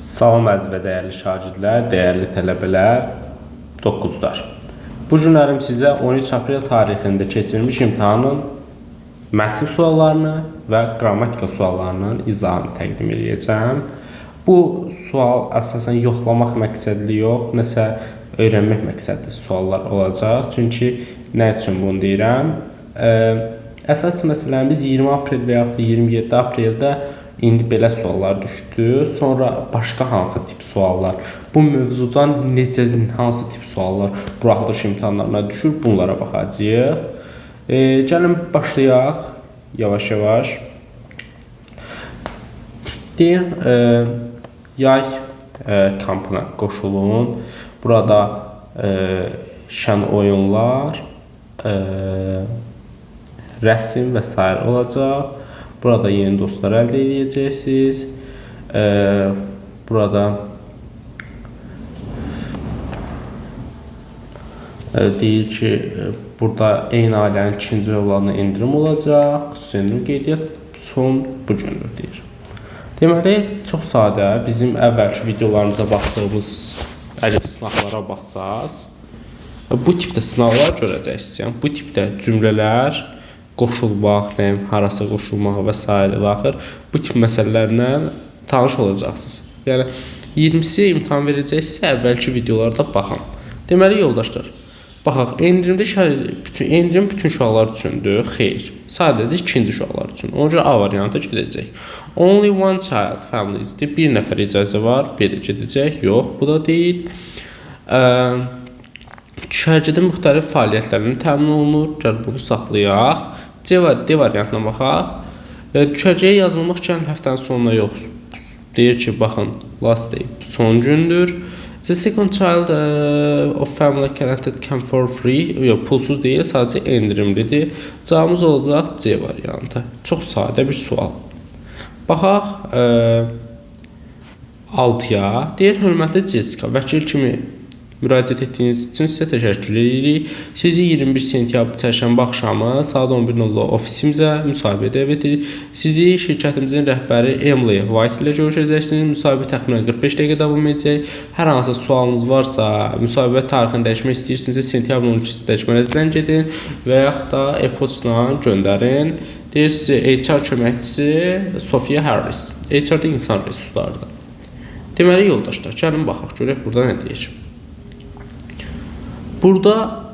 Salam əziz və dəyərli şagirdlər, dəyərli tələbələr, 9-lar. Bu günlərim sizə 13 aprel tarixində keçirilmiş imtahanın mətn suallarını və qrammatika suallarının izahını təqdim edəcəm. Bu sual əsasən yoxlamaq məqsədli yox, nəsə öyrənmək məqsədli suallar olacaq. Çünki nə üçün bunu deyirəm? Əsas məsələmiz 20 aprel və yaxud da 27 apreldə indi belə suallar düşdü. Sonra başqa hansı tip suallar, bu mövzudan necə hansı tip suallar buraxılış imtahanlarına düşür, bunlara baxacağıq. Gəlin başlayaq yavaş-yavaş. Deyir, yay kampına qoşulun. Burada şən oyunlar, rəsm və sair olacaq. Burada yeni dostlar əldə edəcəksiniz. Burada deyir ki, burada eyni ailənin ikinci övladına endirim olacaq. Xüsusi endirim qeydiyyat son bu gündür deyir. Deməli, çox sadə bizim əvvəlki videolarımıza baxdığımız əgər sınaqlara baxsaz, bu tipdə sınaqlar görəcəksiniz. Yəni, bu tipdə cümlələr, qoşulmaq, nəyim, harasa qoşulmaq və sair ilə axır bu tip məsələlərlə tanış olacaqsınız. Yəni 20-si imtahan verəcəksinizsə, əvvəlki videolarda baxın. Deməli yoldaşlar, baxaq, endirimdə bütün endirim bütün uşaqlar üçündür? Xeyr. Sadəcə ikinci uşaqlar üçün. Ona görə A variantı gedəcək. Only one child families. Bir nəfər icazə var, B də gedəcək. Yox, bu da deyil. Düşərgədə müxtəlif fəaliyyətlərlə təmin olunur. Gəl bunu saxlayaq. C var, D variantına baxaq. Düşərgəyə yazılmaq gəlin həftənin sonuna yox. Deyir ki, baxın, last day son gündür. The second child of family can attend camp for free. Yox, pulsuz deyil, sadəcə endirimlidir. Cavabımız olacaq C variantı. Çox sadə bir sual. Baxaq 6-ya. Deyir, hörmətli Jessica, vəkil kimi müraciət etdiyiniz üçün sizə təşəkkür edirik. Sizi 21 sentyabr çərşənbə axşamı saat 11:00 ofisimizə müsahibəyə dəvət edirik. Sizi şirkətimizin rəhbəri Emily White ilə görüşəcəksiniz. Müsahibə təxminən 45 dəqiqə davam edəcək. Hər hansı sualınız varsa, müsahibə tarixini dəyişmək istəyirsinizsə, sentyabrın 12-sində mənə zəng edin və yaxud da e-postla göndərin. Deyir sizi HR köməkçisi Sophia Harris. HR-də insan resurslarıdır. Deməli yoldaşlar, gəlin baxaq, görək burada nə deyir. Burada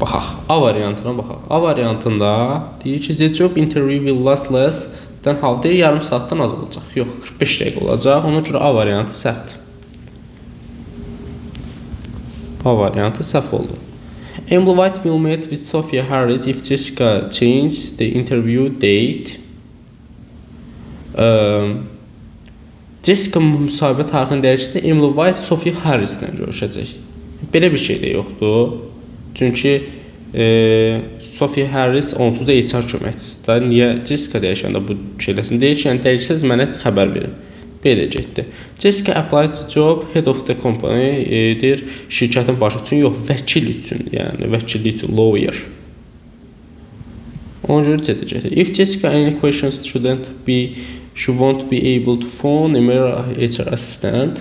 baxaq, A variantına baxaq. A variantında deyir ki, the job interview will last less than half. Deyir, yarım saatdan az olacaq. Yox, 45 dəqiqə olacaq. Ona görə A variantı səhvdir. A variantı səhv oldu. Emily White will meet with Sophia Harris if Jessica changes the interview date. Jessica müsahibə tarixini dəyişirsə, Emily White Sophia Harris ilə görüşəcək. Belə bir şey də yoxdur. Çünki Sophia Harris onsuz da HR köməkçisidir. Niyə Jessica dəyişəndə bu şeyləsin? Deyir ki, yəni dəyişsəz mənə xəbər verin. Belə getdi. Jessica applied to job head of the company, deyir şirkətin başı üçün yox, vəkil üçün, yəni vəkillik üçün lawyer. Ona görə C də getdi. If Jessica any questions shouldn't be she won't be able to phone email HR assistant.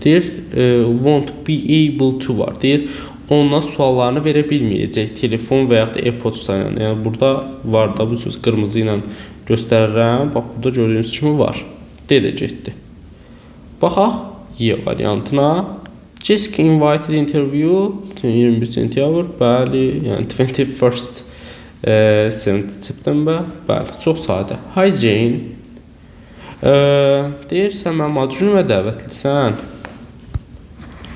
Deyir, won't be able to var. Deyir, ondan suallarını verə bilməyəcək telefon və yaxud da e-poçta ilə. Yəni burada var da bu söz qırmızı ilə göstərirəm. Bax burada gördüyünüz kimi var. D də getdi. Baxaq Y variantına. Jessica invited interview 21 sentyabr. Bəli, yəni 21st September. Bəli, çox sadə. Hi Jane. Deyir, sən mənim ad günümə dəvətlisən.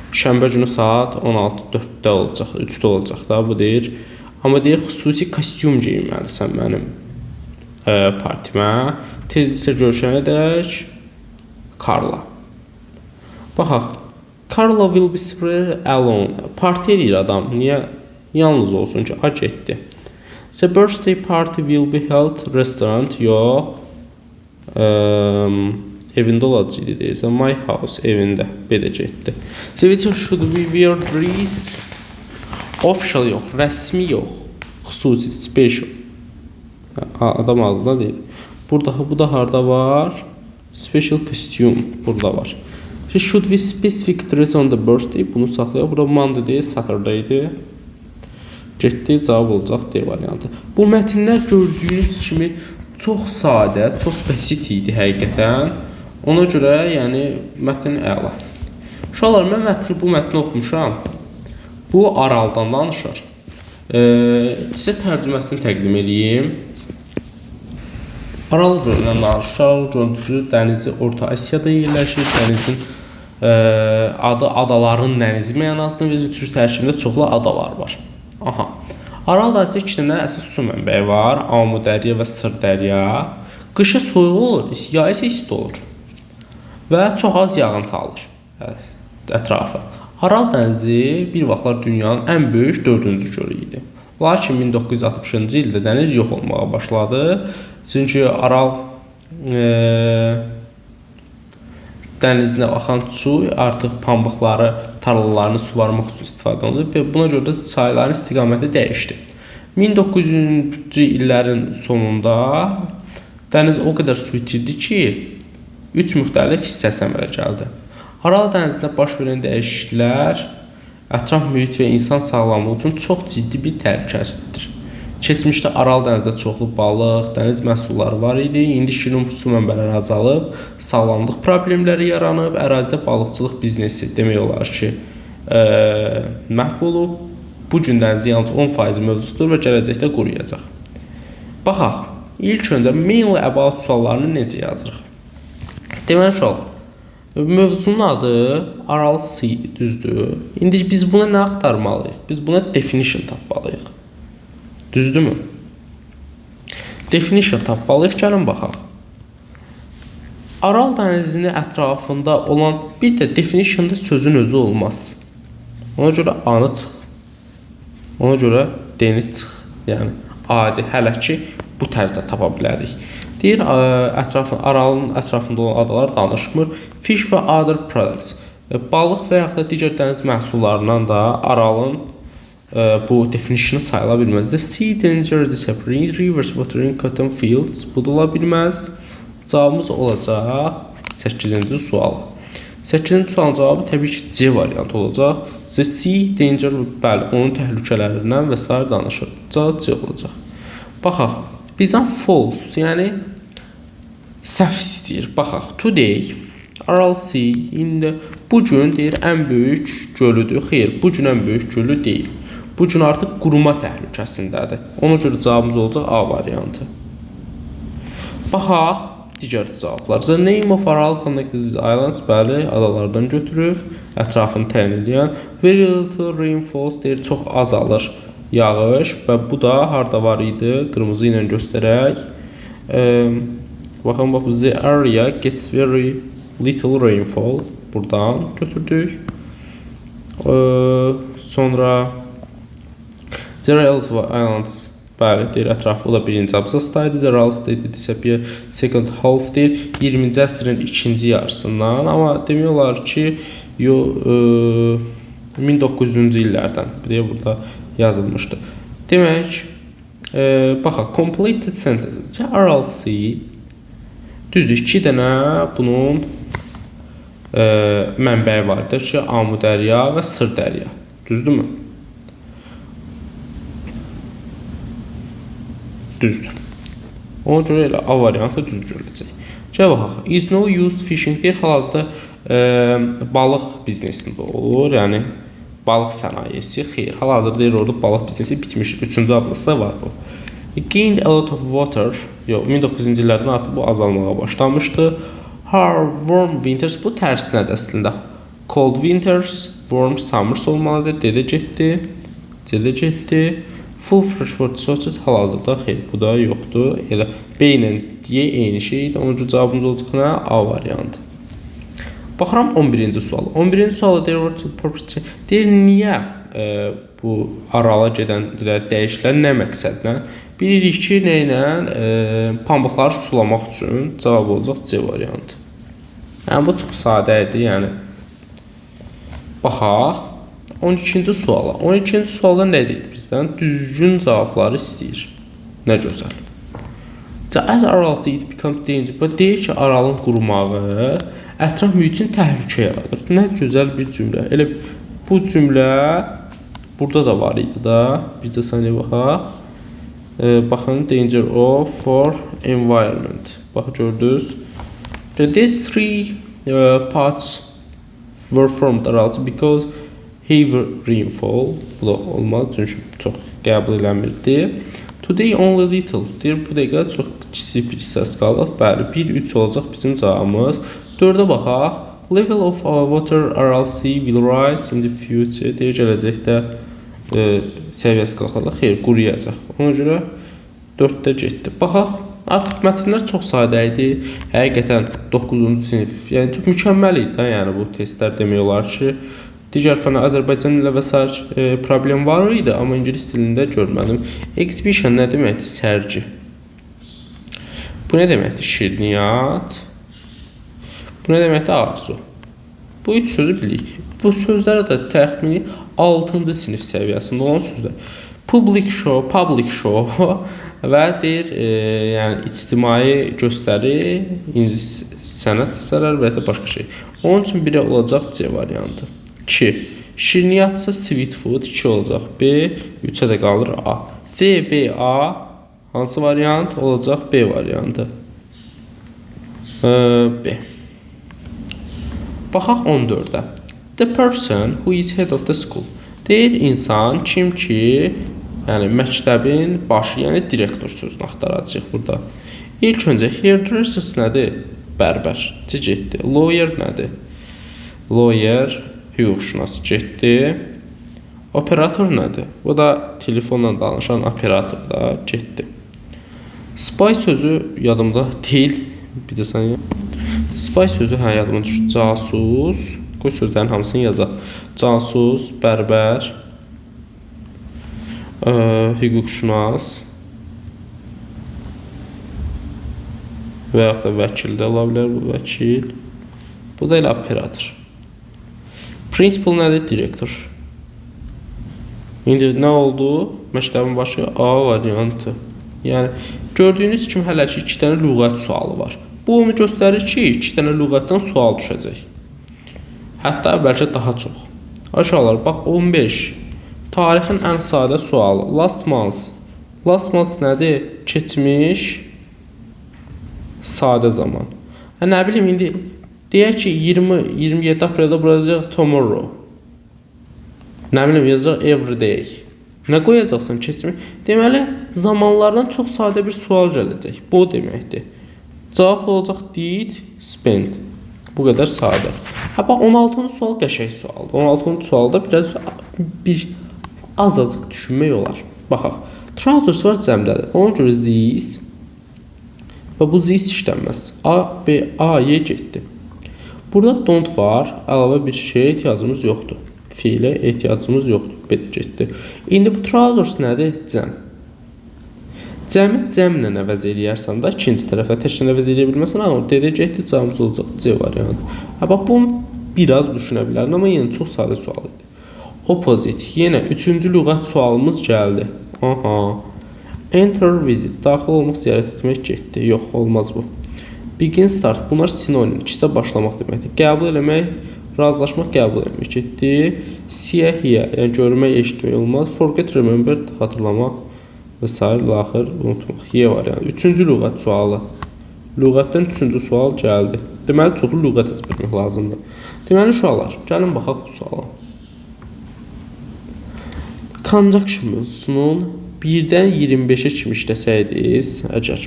Şənbə günü saat 16:04-də olacaq, 3-də olacaq da bu deyir. Amma deyir, xüsusi kostyum geyinməlisən mənim partimə. Tezliklə görüşənə dək Carla. Baxaq, Carla will be spread alone. Parti eləyir adam. Niyə yalnız olsun ki? A getdi. The birthday party will be held restaurant. Yox. Evində olacaqdı deyirsən. My house evində. B də getdi. The should we wear dress? Official yox, rəsmi yox. Xüsusi, special. Adam ağzına deyir. Burada, bu da harda var? Special costume burada var. Should we specific dress on the birthday? Bunu saxlayaq. Burada Monday deyil, Saturday-dir. Getdi, cavab olacaq D variantı. Bu mətnlər gördüyünüz kimi çox sadə, çox bəsit idi həqiqətən. Ona görə, yəni mətn əla. Uşaqlar, mən bu mətni oxumuşam. Bu Araldan danışır. Sizə tərcüməsini təqdim edeyim. Aral gölündən danışır. Aral gölü dənizi Orta Asiyada yerləşir. Dənizin adı adaların dənizi mənasını verir. Çünki tərkibində çoxlu adalar var. Aha. Aral dənizində iki dənə əsas su mənbəyi var. Amudərya və Sırdərya. Qışı soyuq olur, yayı isə isti olur. Və çox az yağıntı alır ətrafı. Aral dənizi bir vaxtlar dünyanın ən böyük 4-cü gölü idi. Lakin 1960-cı ildə dəniz yox olmağa başladı. Çünki Aral dənizinə axan su artıq pambıqları, tarlalarını suvarmaq üçün istifadə olunur və buna görə də çayların istiqaməti dəyişdi. 1900-cü illərin sonunda dəniz o qədər su itirdi ki, 3 müxtəlif hissəsi əmələ gəldi. Aral dənizində baş verən dəyişikliklər ətraf mühit və insan sağlamlığı üçün çox ciddi bir təhlükəsidir. Keçmişdə Aral dənizində çoxlu balıq, dəniz məhsulları var idi. İndi şirin su mənbələri azalıb, sağlamlıq problemləri yaranıb, ərazidə balıqçılıq biznesi demək olar ki, məhv olub. Bu gün dənizin yalnız 10% mövcuddur və gələcəkdə quruyacaq. Baxaq, ilk öncə mainly about suallarını necə yazırıq? Deməli, uşaqlar, mövzunun adı Aral Sea, düzdür? İndi biz buna nə axtarmalıyıq? Biz buna definition tapmalıyıq. Düzdürmü? Definition tapmalıyıq. Gəlin baxaq. Aral dənizinin ətrafında olan bir də definitionda sözün özü olmaz. Ona görə A-nı çıx. Ona görə D-ni çıx. Yəni adi hələ ki bu tərzdə tapa bilərik. Deyir, Aralın ətrafında olan adalar danışmır. Fish və other products. Balıq və yaxud da digər dəniz məhsullarından da Aralın bu definitionu sayıla bilməz. The sea danger disappearing, rivers watering cotton fields. Bu da ola bilməz. Cavabımız olacaq 8-ci sual. 8-ci sualın cavabı təbii ki C variantı olacaq. The sea danger, bəli, onun təhlükələrindən və sair danışır. Cavab C olacaq. Baxaq, bizdən false, yəni səhv istəyir. Baxaq, today Aral Sea indi bu gün deyir ən böyük gölüdür. Xeyr, bu gün ən böyük gölü deyil. Bu gün artıq quruma təhlükəsindədir. Ona görə cavabımız olacaq A variantı. Baxaq digər cavablar. The name of Aral connected with islands, bəli, adalardan götürüb, ətrafını təyin edən. Very little rainfalls deyir, çox azalır yağış və bu da harda var idi? Qırmızı ilə göstərək. Baxın, bax, the area gets very little rainfall. Buradan götürdük. Sonra There are islands, bəli, deyir, ətrafı o da birinci abzasdaydı. There are stated disappear second half deyir, 20-ci əsrin ikinci yarısından, amma demək olar ki, 1900-cü illərdən deyə burada yazılmışdı. Demək, baxaq, completed sentence. Aral Sea, düzdür, iki dənə bunun mənbəyi vardır ki, Amudərya və Sırdərya. Düzdürmü? Düzdür. Ona görə elə A variantı düz görüləcək. Gəl baxaq. Is no used fishing deyir, hal-hazırda balıq biznesində olur. Yəni balıq sənayesi. Xeyr, hal-hazırda deyir orada balıq biznesi bitmiş. 3-cü abzasda var bu. Gained a lot of water. Yox, 1900-cü illərdən artıq bu azalmağa başlamışdı. Har warm winters, bu tərsinədir əslində. Cold winters, warm summers olmalıdır. D-də getdi. C-də getdi. Full freshwater sources hal-hazırda xeyr, bu da yoxdur. Elə B ilə D eyni şeydir. Onun üçün cavabımız olacaq nə? A variantı. Baxıram 11-ci suala. 11-ci suala deyir, deyir niyə bu Arala gedən dəyişikliklər nə məqsədlə? Bilirik ki, nə ilə pambıqları sulamaq üçün cavab olacaq C variantı. Yəni bu çox sadə idi, yəni. Baxaq. 12-ci suala. 12-ci sualda nə deyir bizdən? Düzgün cavabları istəyir. Nə gözəl. As Aral Sea it becomes danger. Bu deyir ki, Aralın qurumağı ətraf mühit üçün təhlükə yaradır. Nə gözəl bir cümlə. Elə bu cümlə burada da var idi da. Bircə saniyə baxaq. Baxın, danger of for environment. Bax, gördünüz. These three parts were formed Aral because heavy rainfall. Bu da olmaz, çünki çox qəbul eləmirdi. Today only little. Deyir, bu dəqiqə çox kiçik bir hissəsi qalır. Bəli, 1-3 olacaq bizim cavabımız. 4-ə baxaq. Level of our water Aral Sea will rise in the future. Deyir, gələcəkdə səviyyəsi qalxacaq. Xeyr, quruyacaq. Ona görə 4-də getdi. Baxaq. Artıq mətnlər çox sadə idi. Həqiqətən 9-cu sinif, yəni çox mükəmməl idi də, yəni bu testlər demək olar ki, digər fənə Azərbaycan ilə və sair problem var idi, amma ingilis dilində görmədim. Exhibition nə deməkdir? Sərgi. Bu nə deməkdir? Şirniyyat. Bu nə deməkdir? Arzu. Bu üç sözü bilirik. Bu sözlər də təxmini 6-cı sinif səviyyəsində olan sözlər. Public show, public show və deyir, yəni ictimai göstəri, ingilis sənət əsərləri və ya başqa şey. Onun üçün biri olacaq C variantı. 2. Şirniyyatsa sweet food 2 olacaq B, 3-ə də qalır A. C, B, A hansı variant olacaq? B variantı. B. Baxaq 14-ə. The person who is head of the school. Deyir insan kim ki, yəni məktəbin başı, yəni direktor sözünü axtaracağıq burada. İlk öncə hairdresser nədir? Bərbər. C getdi. Lawyer nədir? Lawyer hüquqşünas getdi. Operator nədir? Bu da telefonla danışan operator da getdi. Spy sözü yadımda deyil. Bir də saniyə. Spy sözü hə yadıma düşdü. Casus. Qoy sözlərin hamısını yazaq. Casus, bərbər, hüquqşünas və yaxud da vəkil də ola bilər bu vəkil. Bu da elə operator. Principal nədir? Direktor. İndi nə oldu? Məktəbin başı A variantı. Yəni gördüyünüz kimi hələ ki 2 dənə lüğət sualı var. Bu onu göstərir ki, 2 dənə lüğətdən sual düşəcək. Hətta bəlkə daha çox. Uşaqlar, bax 15. Tarixin ən sadə sualı. Last month. Last month nədir? Keçmiş sadə zaman. Hə, nə bilim indi deyək ki 20 27 apreldə buracaq tomorrow. Nə bilim yazacaq every day. Nə qoyacaqsan keçmiş? Deməli zamanlardan çox sadə bir sual gələcək. Bu o deməkdir. Cavab olacaq did, spend. Bu qədər sadə. Hə bax 16-cı sual qəşəng sualdır. 16-cı sualda biraz bir azacıq düşünmək olar. Baxaq. Trousers var cəmdədir. Ona görə these və bu these işlənməz. A, B, A, Y getdi. Burada don't var. Əlavə bir şeyə ehtiyacımız yoxdur. Fiilə ehtiyacımız yoxdur. B də getdi. İndi bu trousers nədir? Cəm. Cəmi cəmlə əvəz eləyərsən də ikinci tərəfə təklə əvəz eləyə bilməzsən. Amma D-də getdi, cavabımız olacaq C variantı. Hə bax bunu biraz düşünə bilərdim, amma yenə çox sadə sual idi. Opposite. Yenə üçüncü lüğət sualımız gəldi. Aha. Enter, visit. Daxil olmaq, ziyarət etmək getdi. Yox, olmaz bu. Begin, start. Bunlar sinonim. İkisi də başlamaq deməkdir. Qəbul eləmək, razılaşmaq, qəbul eləmək getdi. See, hear. Yəni görmək, eşitmək olmaz. Forget, remember, xatırlamaq və sair axır unutmaq. Y variantı. Üçüncü lüğət sualı. Lüğətdən üçüncü sual gəldi. Deməli, çoxlu lüğət ezbermək lazımdır. Deməli, uşaqlar, gəlin baxaq bu suala. Conjunction mövzusunun 1-dən 25-ə kimi işləsəydiniz, əgər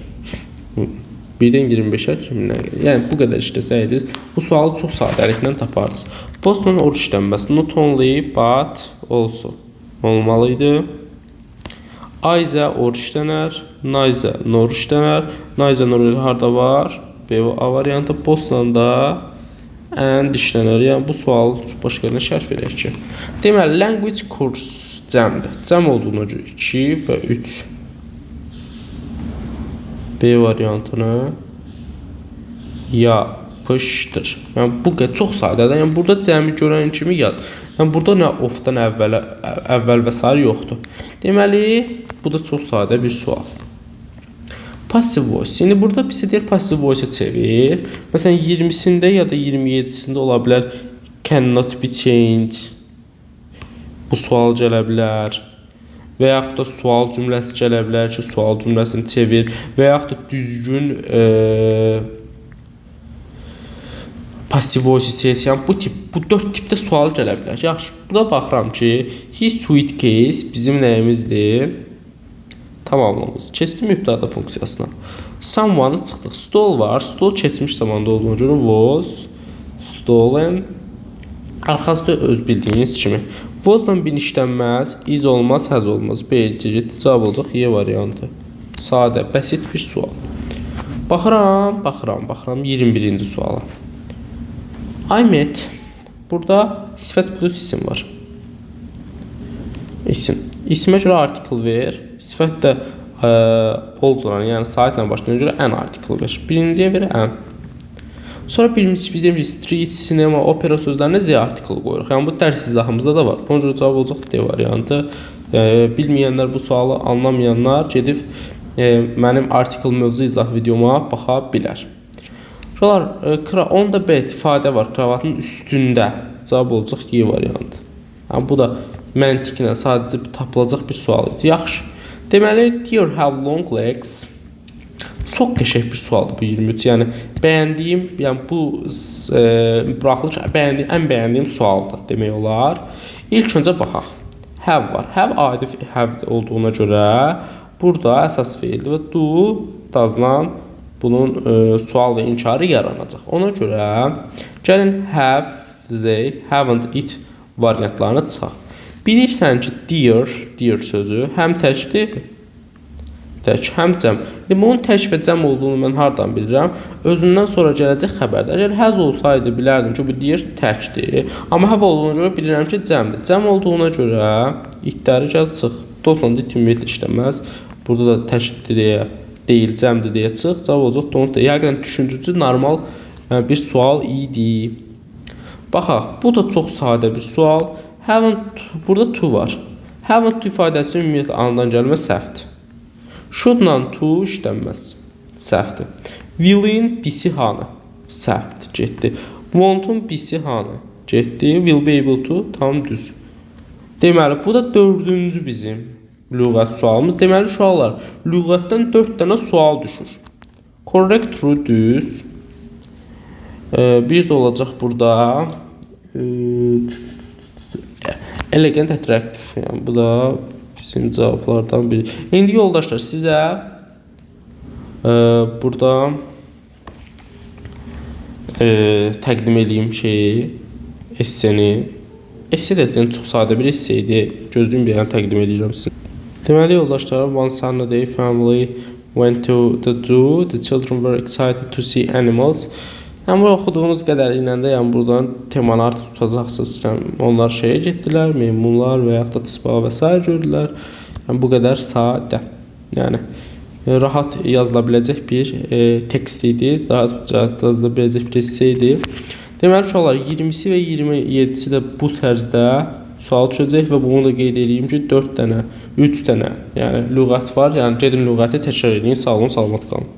1-dən 25-ə kimi nə qədər, yəni bu qədər işləsəydiniz, bu sualı çox sadəliklə tapardınız. Boston or işlənməz. Not only, but also olmalı idi. Either or işlənər, neither nor işlənər. Neither nor elə harda var? B A variantı. Bostonda and işlənər. Yəni bu sual başqa nə şərh verək ki? Deməli, language course cəmdir. Cəm olduğuna görə 2 və 3. B variantını yapışdır. Yəni bu qədər çox sadədir. Yəni burada cəmi görən kimi yad. Yəni burada nə of-dan əvvəl və sair yoxdur. Deməli, bu da çox sadə bir sual. Passive voice. İndi burada bizə deyir passive voice-a çevir. Məsələn 20-sində ya da 27-sində ola bilər cannot be changed. Bu sual gələ bilər. Və yaxud da sual cümləsi gələ bilər ki, sual cümləsini çevir və yaxud da düzgün passive voice seç. Yəni bu tip, bu 4 tipdə sual gələ bilər. Yaxşı, burada baxıram ki, his suitcase bizim nəyimizdir? Tamamlamız. Keçdim mübtəda funksiyasına. Someone-ı çıxdıq. Stole var. Stole keçmiş zamanda olduğuna görə was stolen. Arxası da öz bildiyiniz kimi. Was-la been işlənməz, is olmaz, has olmaz. B, C, D cavab olacaq Y variantı. Sadə, bəsit bir sual. Baxıram, baxıram, baxıram 21-ci suala. I met. Burada sifət plus isim var. İsim. İsimə görə article ver. Sifət də olduğuna, yəni saitlə başlayana görə an article ver. Birinciyə ver an. Sonra birincisi biz demişik street, cinema, opera sözlərinə the article qoyuruq. Yəni bu dərs izahımızda da var. Ona görə cavab olacaq D variantı. Bilməyənlər, bu sualı anlamayanlar gedib mənim article mövzu izah videoma baxa bilər. Uşaqlar, on the bed ifadə var kravatın üstündə. Cavab olacaq Y variantı. Yəni bu da məntiqlə sadəcə tapılacaq bir sual idi. Yaxşı. Deməli, deer have long legs. Çox qəşəng bir sualdır bu 23. Yəni bəyəndiyim, yəni bu buraxılış bəyəndiyim, ən bəyəndiyim sualdır demək olar. İlk öncə baxaq. Have var. Have adi have olduğuna görə burada əsas feildir və do, does-la bunun sual və inkarı yaranacaq. Ona görə gəlin have, they, haven't, it variantlarını çıxaq. Bilirsən ki, deer, deer sözü həm təkdir, tək, həm cəm. İndi bunun tək və cəm olduğunu mən hardan bilirəm? Özündən sonra gələcək xəbərdə. Əgər has olsaydı bilərdim ki, bu deer təkdir. Amma have olduğuna görə bilirəm ki, cəmdir. Cəm olduğuna görə itləri gəl çıx. Don't-la it ümumiyyətlə işləməz. Burada da təkdir deyə deyil, cəmdir deyə çıx. Cavab olacaq don't. Həqiqətən düşündürücü, normal bir sual idi. Baxaq, bu da çox sadə bir sual. Haven't, burada to var. Haven't to ifadəsi ümumiyyətlə anadan gəlmə səhvdir. Should-la to işlənməz. Səhvdir. Will-in be-si hanı? Səhvdir, getdi. Want-un be-si hanı? Getdi. Will be able to tam düz. Deməli, bu da dördüncü bizim lüğət sualımız. Deməli, uşaqlar, lüğətdən 4 dənə sual düşür. Correct, true, düz. Bir də olacaq burada elegant, attractive. Yəni bu da bizim cavablardan biri. İndi yoldaşlar, sizə burada təqdim eləyim şeyi, esseni. Esse də yəni çox sadə bir esse idi. Gözlüyüm bir dənə təqdim eləyirəm sizə. Deməli yoldaşlar, one Sunday family went to the zoo. The children were excited to see animals. Yəni bu oxuduğunuz qədəri ilə də yəni buradan temanı artıq tutacaqsınız. Yəni onlar şeyə getdilər, meymunlar və yaxud da tısbağa və sair gördülər. Yəni bu qədər sadə. Yəni rahat yazıla biləcək bir tekst idi, rahat yazıla biləcək bir esse idi. Deməli uşaqlar, 20-si və 27-si də bu tərzdə sual düşəcək və bunu da qeyd edeyim ki, 4 dənə, 3 dənə, yəni lüğət var. Yəni gedin lüğəti təkrar edin. Sağ olun, salamat qalın.